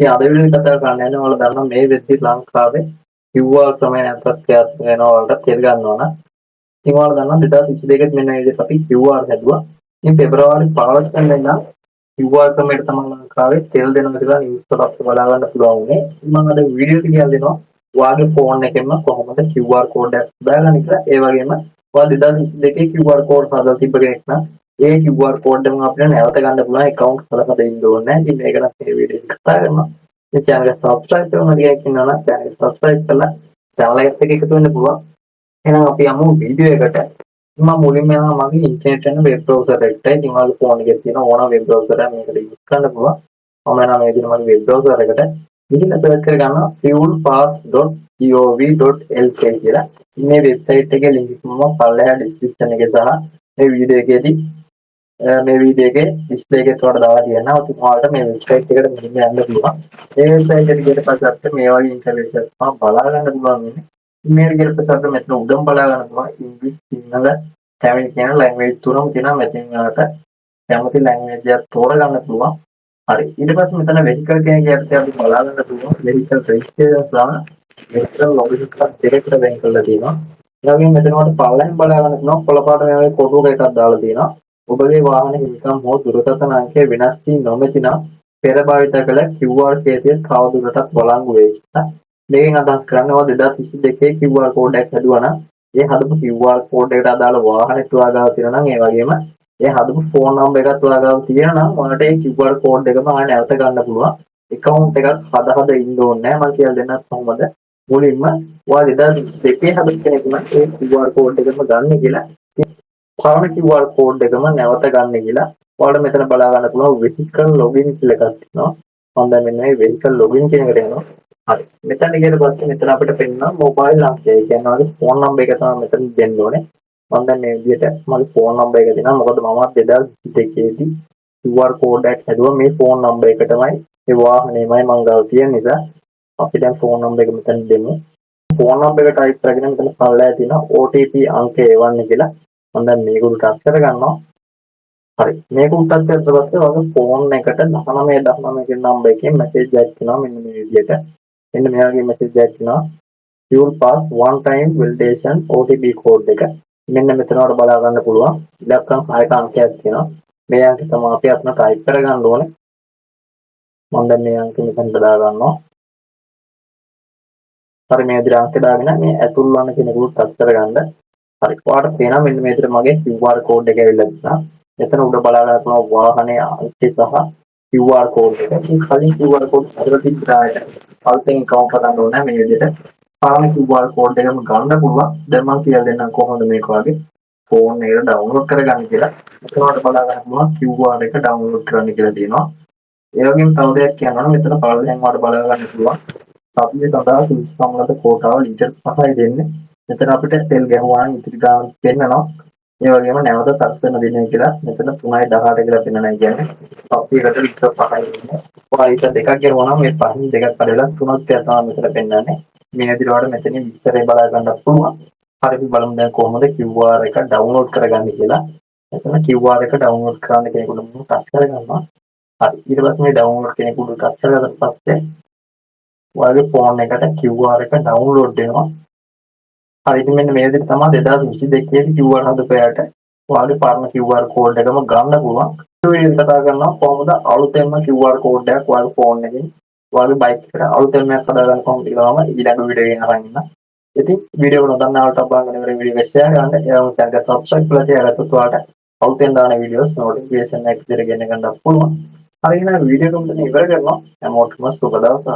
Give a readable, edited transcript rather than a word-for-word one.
ඉතින් අද වීඩියෝ කතා කරන්න යන්නේ ඔයාලා දන්නවා මේ වෙද්දි ලංකාවේ QR ක්‍රමය නැවතත් ක්‍රියාත්මක වෙනවා වලට තෙල් ගන්නවා නම්. ඉතින් ඔයාලා දන්නවා 2022 මෙන්න මේ විදිහට අපි QR හැදුවා. ඉතින් පෙබරවාරි 15 වෙනිදා ඉඳන් QR ක්‍රමයට තමයි ලංකාවේ තෙල් දෙනවා කියලා නිවුස් වල අපිට බලා ගන්න පුළුවන් වුණේ. මම අද වීඩියෝ එක කියලා දෙනවා ඔයාගේ ෆෝන් එකෙන්ම කොහොමද QR code එකක් හදාගන්නේ කියලා. ඒ වගේම ඔයා 2022 QR code හදලා තිබ්බ කෙනෙක් නම් ඒ QR code එකම අපිට නැවත ගන්න පුළුවන්, ඇකවුන්ට් හදලා හදලා ඉන්න ඕනේ නැහැ. ඉතින් මේක නම් මේ වීඩියෝ එක කතා කරනවා. ඉතින් චැනල් එක සබ්ස්ක්‍රයිබ් කරන කෙනෙක් ඉන්නවා නම් චැනල් එක සබ්ස්ක්‍රයිබ් කරලා චැනල් එකත් එක්ක එකතු වෙන්න පුළුවන්. එහෙනම් අපි යමු වීඩියෝ එකට. මම මුලින්ම යනවා මගේ ඉන්ටර්නෙට් යන වෙබ් බ්‍රවුසර් එකට. ඉතින් ඔයාලගේ ෆෝන් එකේ තියෙන ඕන වෙබ් බ්‍රවුසර් එකක් මේකට යූස් කරන්න පුළුවන්. මම යනවා මේ විදිහට මගේ වෙබ් බ්‍රවුසර් එකට. ගිහිල්ලා සර්ච් කරගන්නවා fuelpass.gov.lk කියලා. මේ වෙබ්සයිට් එකේ ලින්ක් එක මම පල්ලෙහා ඩිස්ක්‍රිප්ෂන් එකේ සහ මේ වීඩියෝ එකේදී මේ වීඩියෝ එකේ ඩිස්ප්ලේ එකේත් ඔයාලට දාලා තියෙනවා. ඉතින් ඔයාලට මේ වෙබ්සයිට් එකට මෙහෙම යන්න පුළුවන්. මේ වෙබ්සයිට් එකට ගියට පස්සේ අපිට මේ වගේ ඉන්ටර්ෆේස් එකක් තමයි බලා ගන්න පුළුවන් වෙන්නේ. මේ ගියට පස්සේ අපිට මෙතන උඩම බලා ගන්න පුළුවන් ඉංග්‍රීසි, සිංහල, තමිල් කියන ලැන්ග්වේජ් තුනම තියෙනවා. මෙතෙන් ඔයාලට කැමති ලැන්ග්වේජ් එකක් තෝරගන්න පුළුවන්. හරි. ඊට පස්සේ මෙතන වෙහිකල් කියන එක යටතේ අපි බලා ගන්න පුළුවන් වෙහිකල් රෙජිස්ට්‍රේෂන් සහ වෙහිකල් ලොගින් එකක් දෙකකට වෙන් කරලා තියෙනවා. ඒ වගේම මෙතන ඔයාලට පල්ලෙන් බලා ගන්න පුළුවන් කොළ පාට මේ වගේ කොටුවක එකක් දාලා තියෙනවා. ඔබගේ වාහන හිමිකම් හෝ දුරකථන අංකය වෙනස් වී නොමැති නම් පෙර භාවිත කළ QR කේතය තවදුරටත් වළංගු වේ කියලා. මේකෙන් අදහස් කරන්නේ ඔයා 2022 QR code එකක් හැදුවා නම් ඒ හදපු QR code එකට අදාළ වාහනෙත් ඔයා ගාව තියෙනවා නම්, ඒ වගේම ඒ හදපු ෆෝන් නම්බර් එකත් ඔයා ගාව තියෙනවා නම් ඔයාලට ඒ QR code එකම ආයෙ නැවත ගන්න පුළුවන්. ඇකවුන්ට් එකක් හද හද ඉන්න ඕනේ නැහැ. මම කියලා දෙන්නම් කොහොමද. මුලින්ම ඔයා 2022 හදපු කෙනෙක් නම් ඒ QR code එකම ගන්න කියලා. පරණ QR code එකම නැවත ගන්න කියලා. ඔයාලට මෙතන බලා ගන්න පුළුවන් වෙහිකල් ලොගින් කියලා එකක් තියෙනවා. මම දැන් මෙන්න මේ වෙහිකල් ලොගින් කියන එකට යනවා. හරි. මෙතන ගියට පස්සේ මෙතන අපිට පෙන්නනවා මොබයිල් අංකය. ඒ කියන්නේ ඔයාගේ ෆෝන් නම්බර් එක තමයි මෙතන දෙන්න ඕනේ. මම දැන් මේ විදිහට මගේ ෆෝන් නම්බර් එක දෙනවා. මොකද මම 2022 දී QR code එකක් හැදුවා, මේ ෆෝන් නම්බර් එකටමයි, ඒ වාහනේමයි මං ගාව තියෙන නිසා අපි දැන් ෆෝන් නම්බර් එක මෙතන දෙමු. ෆෝන් නම්බර් එක ටයිප් කරගෙන මෙතන පල්ලෙහා තියෙනවා OTP අංකය එවන්න කියලා. මම දැන් මේක උඩ ටච් කරගන්නවා. හරි. මේක උඩ ටච් කරලා පස්සේ ඔයාගේ ෆෝන් එකට 19 19 කියන නම්බර් එකෙන් මැසේජ් එකක් එනවා මෙන්න මේ විදිහට. මෙන්න මේ වගේ මැසේජ් එකක් එනවා. Fuel pass one time validation OTP code එක. මෙන්න මෙතන ඔයාලට බලා ගන්න පුළුවන්. ඉලක්කම් 6ක අංකයක් තියෙනවා. මේ අංකය තමයි අපි අතන ටයිප් කරගන්න ඕනේ. මම දැන් මේ අංකෙ මෙතනට දා ගන්නවා. හරි, මේ විදිහට අංකය දාගෙන මේ ඇතුල් වන්න කියන එක ටච් කරගන්න. හරි. ඔයාලට පේනවා මෙන්න මේ විදිහට මගේ QR code එක ඇවිල්ලා තියෙනවා. මෙතන උඩ බලා ගන්න පුළුවන් වාහනේ අංකය සහ QR code එක. ඉතින් කලින් QR code හදලා තිබ්බ අයට අලුතෙන් ඇකවුන්ට් හදන්න ඕනේ. මේ විදිහට පරණ QR code එකම ගන්න පුළුවන්. දැන් මම කියලා දෙන්නම් කොහොමද මේක වගේ ෆෝන් එකට ඩවුන්ලෝඩ් කරගන්න කියලා. මෙතන ඔයාලට බලා ගන්න පුළුවන් QR එක ඩවුන්ලෝඩ් කරන්න කියලා තියෙනවා. ඒ වගේම තව දෙයක් කියන්න ඕන, මෙතන පල්ලෙහාන් ඔයාලට බලා ගන්න පුළුවන්. සතිය සඳහා සුදුසුකම් ලද කෝටාව ලීටර් 5යි දෙන්නේ. මෙතන අපිට තෙල් ගැහුවා නම් ඉතිරි ගාන පෙන්නනවා. ඒ වගේම නැවත සකසන දිනය කියලා මෙතන 3.18 කියලා පෙන්නනවා. කියන්නේ සතියකට ලීටර් 5යි දෙන්නේ. ඔයා ලීටර් 2ක් ගැහුවා නම් මේ පහෙන් දෙකක් කඩලා තුනක් කියලා තමයි මෙතන පෙන්නන්නේ. මේ විදිහට ඔයාලට මෙතනින් විස්තරය බලා ගන්න පුළුවන්. හරි, අපි බලමු දැන් කොහොමද QR එක ඩවුන්ලෝඩ් කරගන්නේ කියලා. මෙතන QR එක ඩවුන්ලෝඩ් කරන්න කෙනෙකුට මම ටච් කරගන්නවා. හරි. ඊට පස්සේ මේ ඩවුන්ලෝඩ් කෙනෙකුට ටච් කරගත්ත පස්සේ ඔයාගේ ෆෝන් එකට QR එක ඩවුන්ලෝඩ් වෙනවා. හරි, ඉතින් මෙන්න මේ විදිහට තමයි 2022 දී QR හදපු අයට ඔයාගේ පරණ QR code එකම ගන්න පුළුවන්. මේ වීඩියෝ කතා කරනවා කොහොමද අලුතෙන්ම QR code එකක් ඔයාගේ ෆෝන් එකෙන් ඔයාගේ බයික් එකට අලුතෙන්ම එකක් හදාගන්න කොහොමද කියලා මම ඊළඟ වීඩියෝ එකෙන් අරන් ඉන්නම්. ඉතින් වීඩියෝ එක නොදන්නා අයට බලන්න ඉවර වීඩියෝ එක ෂෙයාර් කරන්න. ඒ වගේම චැනල් එක සබ්ස්ක්‍රයිබ් කරලා තියාගත්තොත් ඔයාලට අලුතෙන් දාන වීඩියෝස් නොටිෆිකේෂන් එකක් විදිහට ගෙන ගන්න පුළුවන්. හරි, එහෙනම් වීඩියෝ එක මෙතන ඉවර කරනවා. හැමෝටම සුබ දවසක්.